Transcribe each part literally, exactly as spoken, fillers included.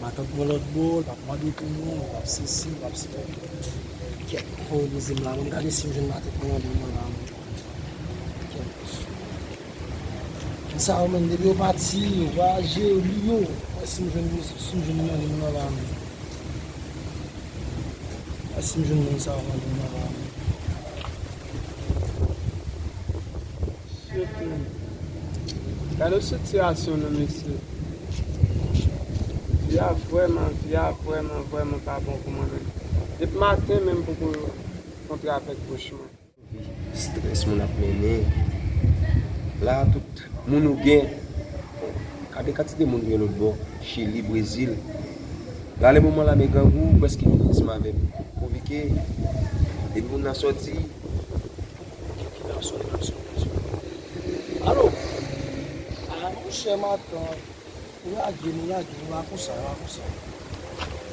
Matant mwen lòt bò, l ap mande pou mwen, l ap sesi, l ap sela. Kèt, fò yo poze m la, mwen gade si m jwenn matant mwen nan men mwen la, mwen. Kèt. Kisa yo menm, depi yo pati, yo vwayaje, yo bliye w. Mwen si m jwenn, si m jwenn nan men mwen la, mwen. Mwen si m jwenn moun sa yo nan men mwen la, mwen. Gade sitiyasyon nou, mesye. Vi a vrèman, vi a vrèman, vrèman pa bon pou mwen menm. Depi maten menm poko kontre avèk bouch mwen. Strès moun ap mennen. La, tout moun ou gen. Gade kantite moun gen lòt bò, Chili, Brezil. La, le moman la, men grangou prèske fini ansanm avè m. Konvike, depi moun nan sòti, Ki nan sone, nan sone, nan sone. Alo? A, monchè, matant. Ou lage, nou lage, nou la konsa, la konsa.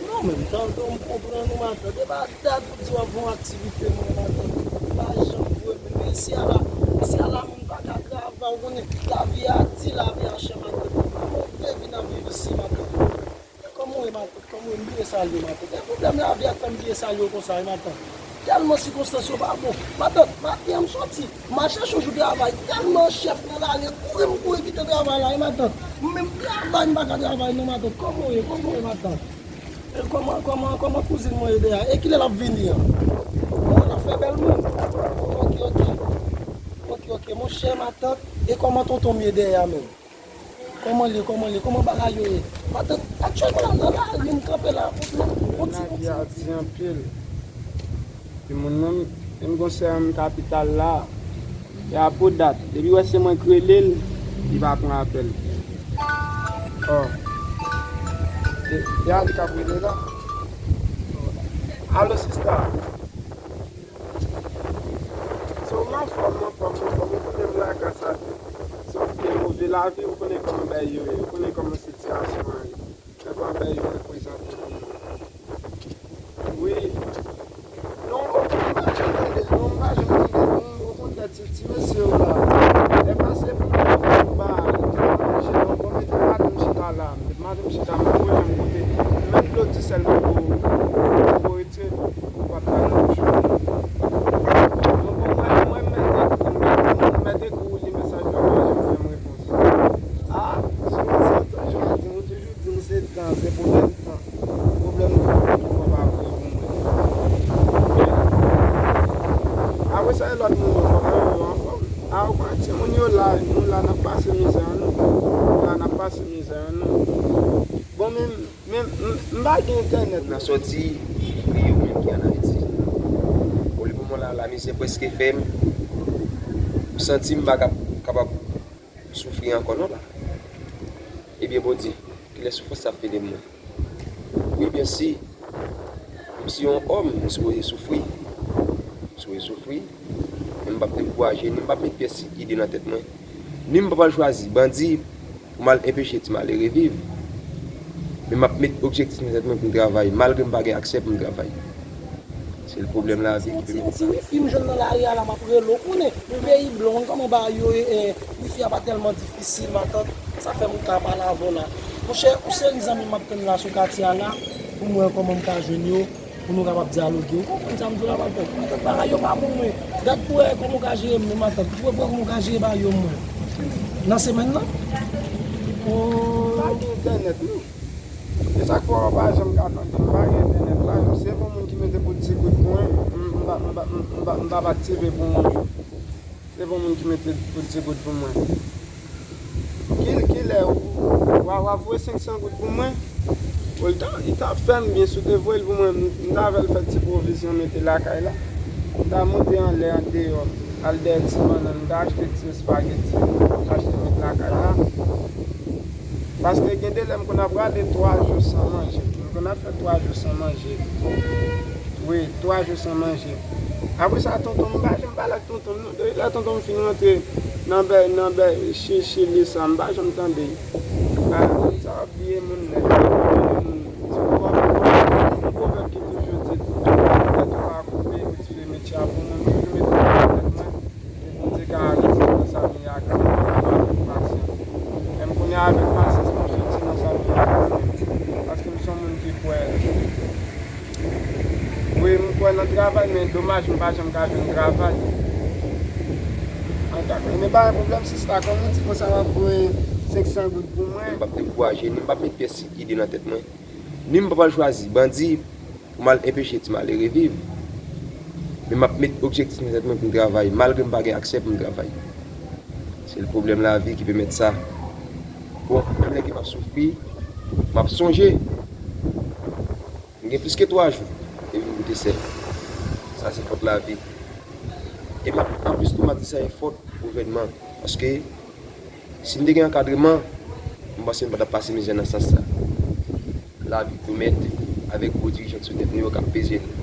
Non, men, m tande w, m konprann ou, matant. E pa dat ou di w ap fè yon aktivite, mwen, matant. Ou pa janm voye m. Men isi a la, isi a la, moun pa ka travay, ou konnen, lavi a di, lavi a chè, matant. Pa move vi n ap viv isi, matant. E kòman w ye, matant? Kòman w ye? M bliye salye w, matant. E pwoblèm lavi a k fè m bliye salye w konsa, wi, matant. Tèlman sikonstans yo pa bon. Matant, maten an m sòti, m al chèche yon jou travay. Tèlman chèf lan rale, kouri m kouri kite travay la, wi, matant. M menm travay, m pa ka travay non, matant. Kòman w ye? Kòman w ye, matant? E kòman, kòman, kòman kouzin mwen ye dèyè a? E kilè l ap vini an? Bon, l ap fè bèl moun. Oke, oke. Oke, oke, monchè, matant. E kòman tonton m ye dèyè a menm? Kòman l ye, kòman l ye, kòman bagay yo ye? Matant, aktyèlman la, nan lari, m kanpe la, on ti, on ti, on ti. Lavi a di anpil. Timoun mwen, m gon sè m kapital la. E a pou dat, depi wè se mwen k rele l, li pa pran apèl. Oh. E, e a li k ap rele la. Alo, sista. So, m anfòm, m anfòm, m anfòm. Ou konnen m lakay sa tou. Sòf ke move lavi, ou konnen kòman bagay yo ye, ou konnen kòman sitiyasyon an ye. Men kòman bagay yo reprezante pou mwen. Wi. Non, oke, m pa janm tande l, non, m pa janm tande l, non, okontrè, ti, ti mesye yo la. Lè pase pou mwen, pou m ba, pou m manje, non, bon, mete madanm chita la. Mete madanm chita, m voye menm kote. Menm dlo disèl mwen pou, pou retire. Ou pa t pale yon jou. Donk, mwen, mwen mèt ekri, mwen mèt ekri w li mesaj la, ou pa janm fè m repons. A, sou sa, tanjou a di m, ou toujou di m se tan, se pwoblèm tan. Pwoblèm tan, ou toujou fò pa voye pou mwen. Apre sa, e lòt moun yo, fò mwen yo anfòm. A, ou konnen timoun yo la, nou la, n ap pase mizè an nou. Nou la, n ap pase mizè an nou. Bon, men, Men m, m pa gen entènèt. Nan sòti, e yo menm ki ann Ayiti. Bon, le moman la, lamizè prèske fè m santi m pa kap-, kapab soufri ankò non la. Ebyen, Bondye, kilè soufrans sa ap fini mwen? Wi, byensi, m se yon òm, m sipoze soufri. M sipoze soufri. Men m p ap dekouraje, ni m p ap met pyès ide nan tèt mwen. Ni m p ap al chwazi bandi pou m al enpeche ti malere viv. Men m ap met objektif nan tèt mwen pou m travay, malgre m pa gen aksè pou m travay. Se l pwoblèm lavi ki pèmèt m travay. Ti wifi m jwenn nan lari a la, m ap rele w, konnen, nan peyi blan, w konn kòman bagay yo ye, e, wifi a pa tèlman difisil, matant, sa fè m ka pale avè w la. Monchè, yon seri zanmi m ap tann la sou katye a la, pou m wè kòman m ka jwenn yo. Pou nou kapab dyaloge. Ou konprann sa m di w la, matant? Matant, bagay yo pa bon, mwen. Gad pou wè kòman w ka jere m, matant. Pou wè kòman w ka jere bagay yo, mwen. Nan semèn nan? M pa gen entènèt, non. E sa k fè w pa janm ka tande m. M pa gen entènèt la. Se bon moun ki mete pou ti goud pou mwen. M, m pa, m pa, m, m pa, m p ap aktive pou yon jou. Se bon moun ki mete pou ti goud pou mwen. Ki, kilè ou, w a, w a voye senk san goud pou mwen? Ou l ta, li t ap fè m byen si w te voye l pou mwen. M, m ta fè l fè ti pwovizyon mete lakay la. M ta monte anlè, andeyò, al dèyè ti bannann, m ta achte ti espageti, achte met lakay la. Paske gen de lè m konn ap rale twa jou san manje. M konn ap fè twa jou san manje. Wi, twa jou san manje. Apre sa, tonton m pa janm pale ak tonton m, non. Depi lè tonton m fin rantre nan bè, nan bè Chi-, Chili sa, m pa janm tande l. A, moun sa yo bliye moun nèt. Moun, ti pwovèb, ti pwovèb ki toujou di, tèt ou pa koupe, ou tire met chapo, mwen, m toujou mete tèt mwen. E Bondye ka retire nan sa m ye a kanmenm, avèk pasyans. Men m konnen avèk pasyans, m ap soti nan sa m ye a kanmenm. Paske m Travay, men domaj, m pa janm ka jwenn travay. An dakò. Men pa gen pwoblèm, sista, kòm ou di konsa, w ap voye senk san goud pou mwen. M p ap dekouraje, ni m p ap met pyès ide nan tèt mwen. Ni m pa pral chwazi bandi pou m al enpeche ti malere viv. Men m ap met objektif nan tèt mwen pou m travay, malgre m pa gen aksè pou m travay. Se l pwoblèm lavi ki pèmèt sa. Bon, menm lè ke m ap soufri, m ap sonje. M gen plis ke twa jou depi m kite sèl. Sa se fòt lavi. E m ap, anplis tou, m ap di sa se fòt gouvènman. Paske si m te gen ankadreman, m panse m pa t ap pase mizè nan sans sa. Lavi pwomèt avèk gwo dirijan k sou tèt nou yo k ap peze nou.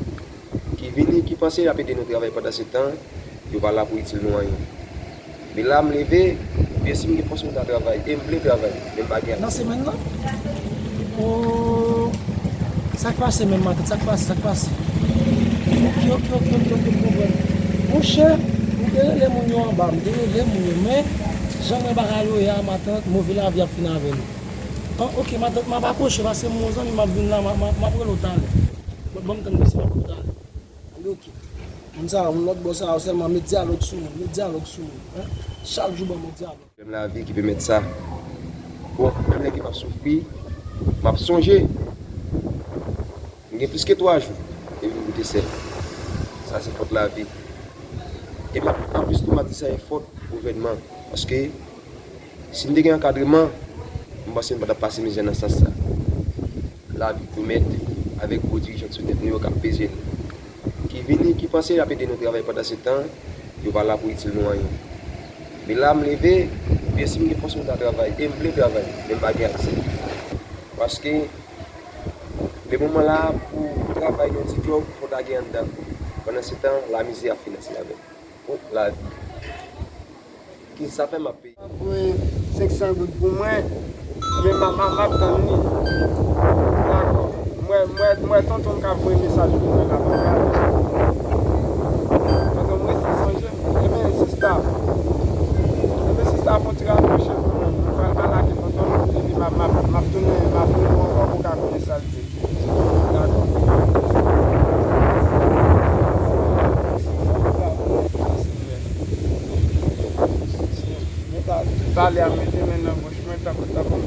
Ki vini, ki panse y ap ede nou travay pandan se tan, yo pa la pou itil nou anyen. Men la, m leve, byensi m gen fòs pou m ta travay, e m vle travay, men m pa gen. Nan semèn nan? Oh, sa k pase menm, matant? Sa k pase? Sa k pase? Ok, ok, ok, ok, ok, m konprann. Monchè, m te rele moun yo anba, m te rele moun yo, men jan mwen bagay yo ye a, matant, move lavi ap fin avè nou. Ah, ok, matant, m ap apwoche, paske m gon zanmi m ap vin la, m ap, m ap, m ap rele w talè. Ban, ban m tann mesye, m ap rele w talè. Li ok. Moun sa yo, moun lòt bò sa yo, sèlman met dyalòg sou moun, met dyalòg sou moun, hein? Chak jou ban m yon dyalòg. Pwoblèm lavi ki pèmèt sa. Bon, menm lè ke m ap soufri, m ap sonje. M gen plis ke twa jou depi m kite sèl. Sa se fòt lavi. E m ap, anplis tou, m ap di sa se fòt gouvènman. Paske si m te gen ankadreman, m panse m pa t ap pase mizè nan sans sa. Lavi pwomèt avèk gwo dirijan k sou tèt nou yo k ap peze nou. Ki vini, ki panse y ap ede nou travay pandan se tan, yo pa la pou itil nou anyen. Men la, m leve, byensi m gen fòs pou m ta travay, e m vle travay, men m pa gen aksè. Paske lè moman la pou travay yon ti djòb, fò w ta gen anndan. Pandan se tan, lamizè ap fin ansanm avè m. Oh, lavi. Ki sa fè m ap peye. Voye senk san goud pou mwen, men m ap, m ap, m ap tann li. Dakò. M wè, m wè, m wè tonton m k ap voye mesaj pou mwen la, m ap gade. Tonton m resi sonje m. Ebyen, sista. Ebyen, sista, fè yon ti rapwoche pou mwen. Mwen pral pale ak tonton m, epi m ap, m ap, m ap tounen, m ap tounen ankò pou w ka konnen sa l di. Dakò. Talè a mete men nan bouch mwen tankou, tankou m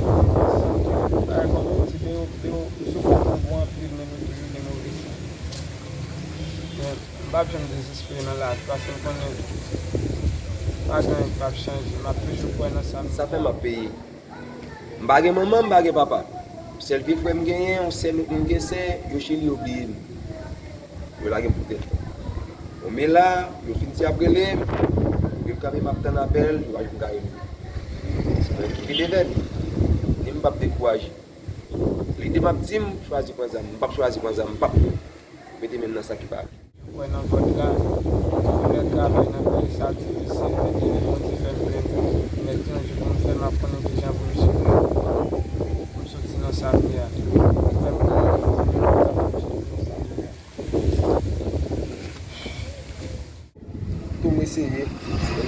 bagay kòm yon ti deyo, deyo, m soufri pou gou anpil, men nou toujou gen move san. Men m p ap janm dezespere nan lavi, paske m konnen pa gen anyen k p ap chanje, m ap toujou kwè nan sa m. Sa fè m ap peye. M pa gen manman, m pa gen papa. Sèl vye frè m genyen, yon sè m gen sè, yo chili, yo bliye m. Yo lage m pou tèt. Bon, men la, yo fin di ap rele m, yo kanpe m ap tann apèl, yo pa janm ka rele m. Se mwen ki pi devèn. Ni m p ap dekouraje. Lide m ap di m, chwazi pran zam, m p ap chwazi pran zam, m p ap mete men m nan sa ki pa. Kwè nan vòt la, lè travay nan peyi sa difisil, men depi Bondye fè m vle m mèt yon jou pou m fè, m ap konnen kijan pou m jere. Pou m soti nan sa m ye a. Kwè m ka rive pou m fè m jere. Tou m eseye,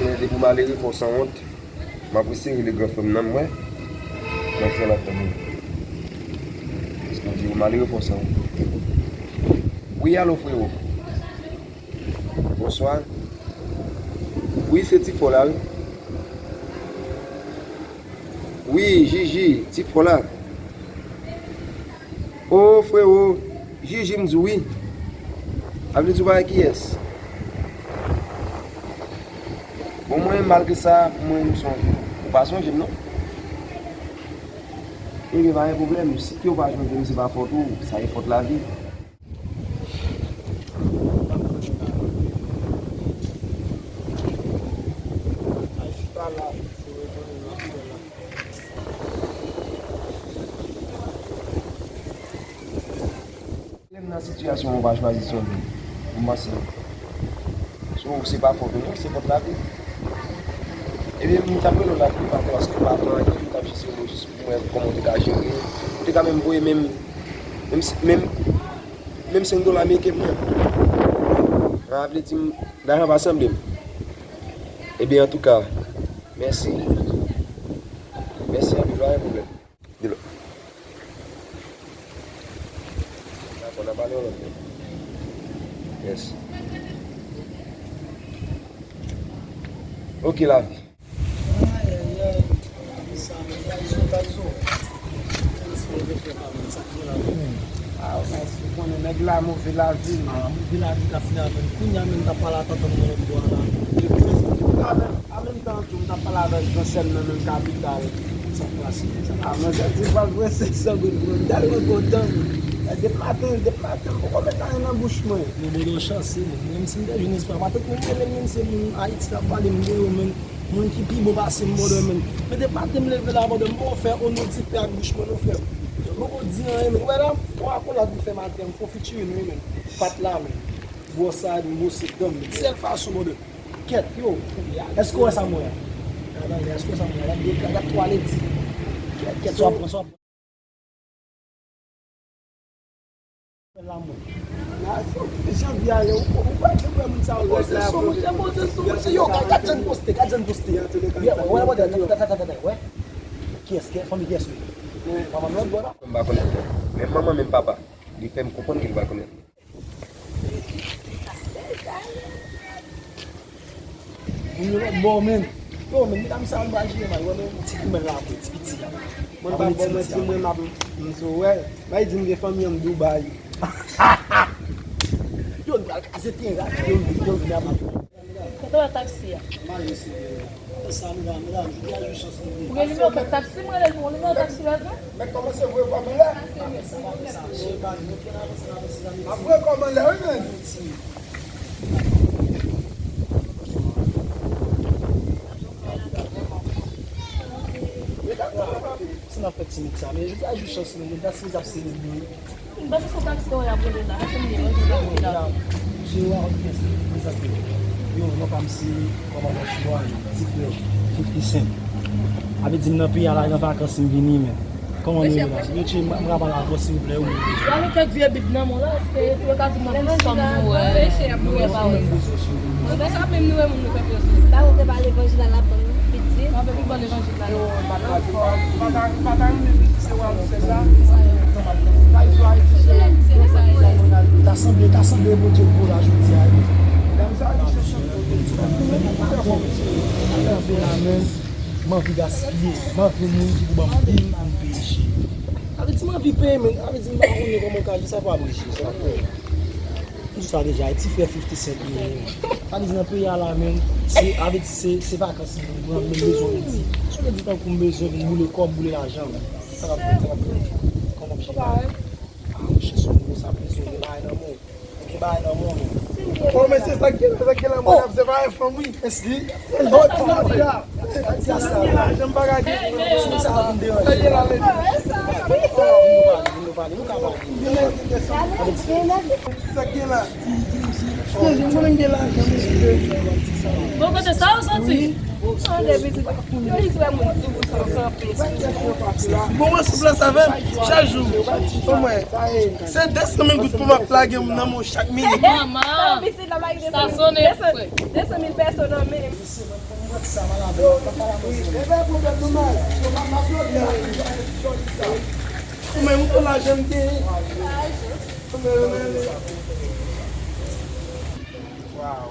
men depi w malere fò w sanwont. M ap eseye rele gran frè m nan, m wè. Nan fè l anfòm. Paske m di w malere fò w sanwont. Wi, alo, frewo. Bonswa. Wi, se Ti Fò la, wi. Wi, Jiji, Ti Fò la. O, frewo, Jiji m di w wi. A vle di w pa wè kiyès. Bon, mwen, malgre sa, mwen, m sonje w. Ou pa sonje m, non. Ebyen, pa gen pwoblèm. Si ke w pa sonje m, se pa fòt ou, sa e fòt lavi. Lè m nan sitiyasyon ou pa chwazi sonje m, m panse, so, se pa fòt ou non, se fòt lavi. Ebyen, m t ap rele w la pou m pa fè, paske m pa pran anyen, m t ap jis rele w jis pou m wè kòman w te ka jere. Ou te ka menm voye menm, menm, menm, menm senk dola ameriken pou mwen. Sa vle di m, lajan pa sanble m. Ebyen, antouka, mèsi. Mèsi anpil, pa gen pwoblèm. Di lò. Dakò, n a pale yon lòt lè. Yes. Ok, lavi. Ayayay, lavi sa, men Tayzo, Tayzo. Respè, respè, pa men, sa ki la, men. Ah, Tayzo, ou konnen nèg la, move lavi, men. Ah, move lavi k ap fini avè l. Kounye a menm, m t ap pale a tonton m nan lòt bò a la. Ah, men, an menm tan tou, m t ap pale avèk Jansen nan menm kapital. Sa k pase? Ah, mwen santi m pral pran senk san goud, bro. M tèlman kontan, men. Depi maten, depi maten, m poko met anyen nan bouch mwen. Bon, Bòdò chanse, men. Menm si m te jwenn espwa, pa tankou m rele l, menm se moun Ayiti k ap pale, m rele yo, men. Moun ki pi bon pase m, Bòdò, men. Men depi maten m leve la, Bòdò, m poko fè onodipè ak bouch mwen, non, frè m. M poko di anyen, men. Ou wè la, pwa akolad m fè maten, m fè on featuring, wi, men. Pat la, men. Bwòs la, m bwose dan m. Sèl fason, Bòdò. Kèt, yo. Èske w wè sa m wè a? Gade, èske w wè sa m wè a? Gade, gade, gade twalèt ti. Kèt, kèt, sa w ap pran, sa w ap pran. Lanmou. Janvye ale, ou, ou pa janm wè moun sa yo lòt la. Poze sou mwen, poze sou mwen. Yo, gad, gad jan l poste, gad jan l poste. Yo, wè, wè, wè, wè. Kiyès, kiyès, fanmi kiyès wi? Manman m lòt bò la. M pa konnen. Men manman, men papa, li fè m konprann ke li pa konnen. Moun yo lòt bò, men. Yo, men, medam sa yo, m pral jere mal. Wè, men, ti grimèl la, vre, ti piti la. Mwen pa ba w manti, mwen, m ap, m sou, wè. Bay di m gen fanmi an Dubai. Yo, nou pral kase teren, yo, yo, yo, yo, yo. Kote w wè taksi a? Sa nou va, medam, nou pral jwe chans nou. Ou gen nimewo taksi, mwen rele l pou yon nimewo taksi, wè sa? Mèt kòmanse voye kòb anlè. M ap voye kòb anlè, wi, men. Se nan fèt timid sa, men jodi a jou chans nou, men dat si ap sere nou. M panse se taksi w ap rele la, se m devan, se taksi la. Cheri, w a konn kiyès li, prezante. Yo, non pa m se kòmandan Chinois, ti frè, fifty Cent. A vle di m nan peyi a la, nan vakans m vini, men. Kòman nou ye la? Yo, cheri, m, m ka pale avè w, silvouplè, ou menm bezwen. Gade kèk vye bib nan men w la, se pou yo ka di m nan plis fanm nou wè, nou wè pa wè sa. Mwen konsa menm nou wè moun nou fè pye sou. Ba ou te pale levanjil a la bann pitit. Anpil pi bon levanjil la. Yo, m pa ta, m pa ta, m pa ta renmen vin se wè nou fè sa. Ta sanble, ta sanble Bondye gwo la jodi a, wi. Dam sa ki se chanpyon. Leve la men, m anvi gaspiye, m anvi moun ki pou ban m bil pou m peche. Sa vle di m anvi peye, men sa vle di m pa konnen kòman m ka jis ap apreche sa. M di sa deja, e ti frè fifty Cent li ye. Sa vle di nan peyi a la, men, se, sa vle di se, se vakans li, men m bezwen redi. Si w redi tankou m bezwen vin boule kòb, boule lajan, men. Sa k ap fèt, sa k ap fèt. Kòman m chita? Ah, chans ou sa bezwen gen bagay nan men w. Gen bagay nan men w, men. Oh, men se sa k gen la, sa k gen la, mwen ap se pa yon fanm, wi. Èske li? Sa k gen la, janm pa ka gen. Timoun sa a vin deranje. Sa k gen la, men. Vin nou pale, vin nou pale, nou ka pale. Sa k gen la? Bon, kote sa ou soti? Bon, mwen sou plas avè m chak jou. Omwen, se de san mil goud pou m ap lage nan men w chak minit. Manman, sa sonnen, frè. De san mil pèso nan men m. Ou menm, ou konn lajan m genyen. Wow.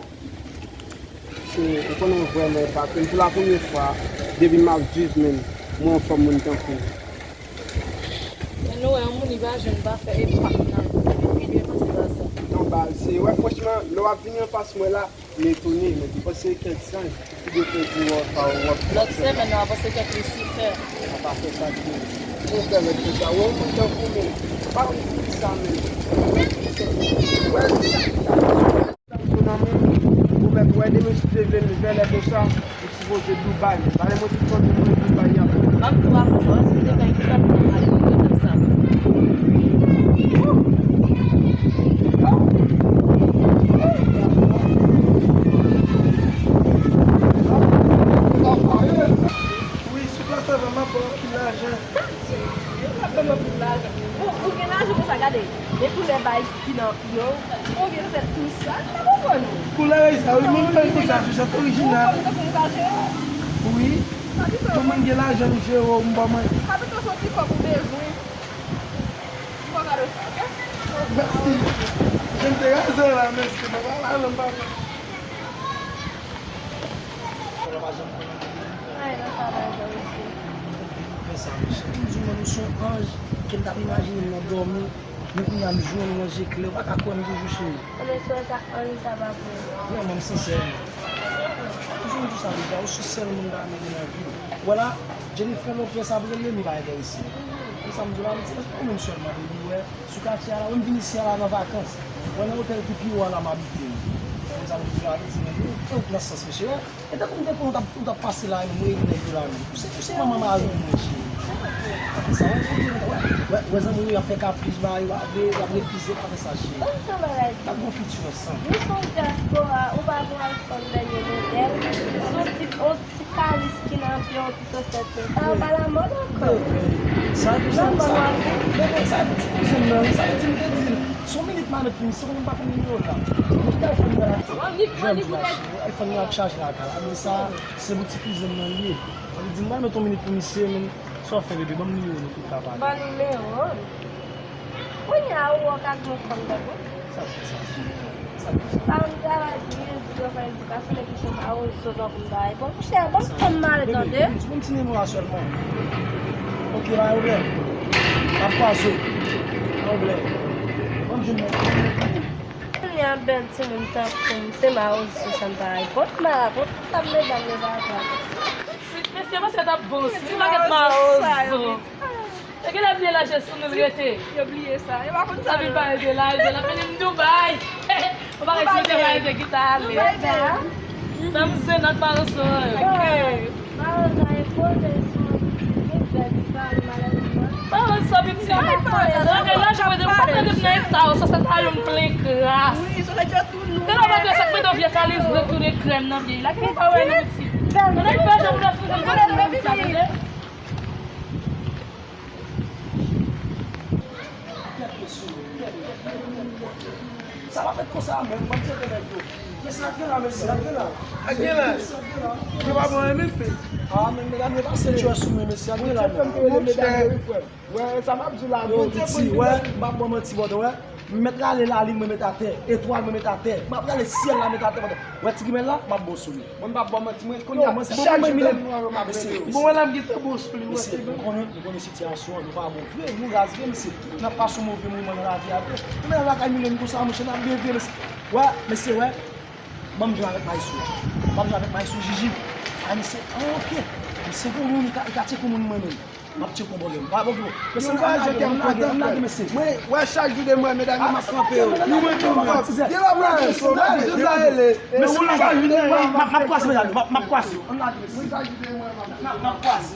Se, ou konnen vrèman epaten. Pou la premye fwa, depi m ap viv menm, mwen yon fòm moun tankou w. Men nou wè, yon moun li pa jwenn pa fè epak nan vi li, li byen pase pa sa. Non, baz, se, wè, franchman, lè w ap vini anfas mwen la, m etone, men m panse kèk zanj ki te fè di w ap, w ap. Lòt semèn, w ap panse kèk Lisifè. Sa pa fè sa di. Mwen fè mèt fè sa. Wè, yon moun tankou w, men, pa konn ki sa, men. Wè, sa. Tankou nan men, ou mèt wè demen si Dye vle l vèlè konsa, ou sipoze Dubai. Pale mwen tout fanmi mwen Dubai y ap. M ap tou ap fò, si te bay ki pa pou ale nan sa. Wi, sou plas avan m ap ba w anpil lajan. Yo pa ban m anpil lajan. Bon, ou gen lajan konsa, gade. Depi lè bay ki nan pye w, konbyen sèt tou sa, m pa konprann ou. Koulè sa, wi, moun fè l konsa, se jan orijinal. Ou konn tankou m ka jere? Wi. Mwen, mwen gen lajan, m jere w, m ba mwen. Kapito, se yon ti kòb ou bezwen. M pa gade sa, oke? Mèsi. M te raze la, mesye, mwen pa la, non, papa. Ay, nan travay, bò, mesye. Fè sa, mesye. M di w, mwen, nou se yon anj ke m t ap imajine m nan dòmi. Men kounye a m jwenn ou nan je klè, ou pa ka kwè m toujou, cheri. Anben, si w wè sa, anj sa pa vre. Vrèman, m sensè. Toujou m di w sa deja, ou se sèl moun m ta renmen gen nan vi m. Vwala, Jennifer Lopez ap rele m, li pa enterese m. Konn sa m di w la, m di, èske ou menm sèlman, baby, wè, sou katye a la, wi, m vin isi a la nan vakans. Mwen nan otèl ki pi wo a la m abite. Konn sa m di w la, m di, men, ou, ou nan sans, mesye, wè. E tankou m te konnen w t ap, ou t ap pase la, mwen, mwen, nèg yo la, men. Ou se, ou se manman mari m, mwen, cheri. Pa fè sa, wè, wè, wè, wè, zanmi w yo ap fè kapris, mari w ap, w ap refize, pa fè sa, cheri. N ap gon fiti ansanm. Nou se yon dyaspora, ou pa pral fann dènye modèl. Se yon ti, yon ti kalis ki nan pye, yon ti sosèt. Sa yo pa lamòd ankò. Sa e pou sa, sa, sa e pou ti kouzen m nan, sa e ti m te di l. Se yon minit m a met pou misye, konnen m pa konn nimewo l la. Mwen ki t al fè l nan la. Jwenn m la, iPhone nan ap chaje lakay la. Ap di sa, se pou ti kouzen m nan li ye. Ap di m pral met yon minit pou misye, men sa w fè, bebe, ban m nimewo nou pou n ka pale. Ban nimewo. Kounye a ou wè w ka gen yon fanm tankou m? Sa k fè sa? Sa k fè sa? Pa m travay di, di yo fè edikasyon, epi se mawozo tankou m bay. Bon, monchè, ban m fanm mare, tande. Bebe, ban m ti nimewo a sèlman. Oke, pa gen pwoblèm. M ap kwaze w. Pa gen pwoblèm. Ban m jwenn mwen. Kounye a bèl timoun tankou m, se mawozo sa m bay. Bon, m pa rakonte, sa medam yo pa pran. Mesye, paske t ap bon, se yon pakèt mawozo. Yo genlè bliye laj sou nou l rete. Yo bliye sa. Yo pa konn sa. Sa vin pale de laj, l ap mennen m Dubai. Ou pa rete, mete pale de gita ale. Nan m zen ak mawozo. Mawozo sa pitit. Sa gen laj mwen de, ou pa tande m nan eta sa, sa ta yon plen kras. Te nan mande sa k mete yon vye kalis blan tounen krèm nan vye la. Ki pa wè nou ti. Mwen pa janm plas mwen konn konn sa tande. Sa pa fèt konsa menm, mwen tcheke nèg yo. Mesye, ak gen la, mesye, ak gen la. Ak gen la. Yo pa bon, men pe. Ah, men medam yo pase tchè sou mwen, mesye, ak gen la. Mwen tcheke m te rele medam yo, wi, frè m. Wè, sa m ap di w la, yo, Bondye, piti, Bondye, wè, m p ap ba w manti, bòdò, wè. M mèt rale lalin mwen met atè, etwal mwen met atè. M ap rale syèl la met atè, bòdò. Wè ti gimèl la, m ap bon sou li. Mwen m p ap ba w manti, mwen kounye a, chak jou de mwa yo m ap rele w. Bon, wè la m gentan bon sou li, wè. Mesye, m konnen, m konnen sitiyasyon an, nou pa bon vre, nou raz vre, mesye. N ap pase yon move moman nan lavi a vre. Nou menm lakay milyon konsa, monchè, n ap byen vre, mesye. Wè, mesye, wè. Ban m jwe avèk maestro. Ban m jwe avèk maestro Jiji. A, misye, ah, ok. Misye gon moun, li ka, li ka tcheke moun mwen menm. M ap tcheke yon bòlè. Pa bon, bon. Mesye, ann lage, ann lage, ann lage, mesye. Mwen, wè, chak jou de mwen, medam yo, m ap kanpe yo. Nou mwen tou, mwen. Gen lòt mwen, mesye, m ap jis la rele. Mesye, m ap, m ap, m ap kwase, medam yo, m ap, m ap kwase. Ann lage, mesye. M ap, m ap kwase.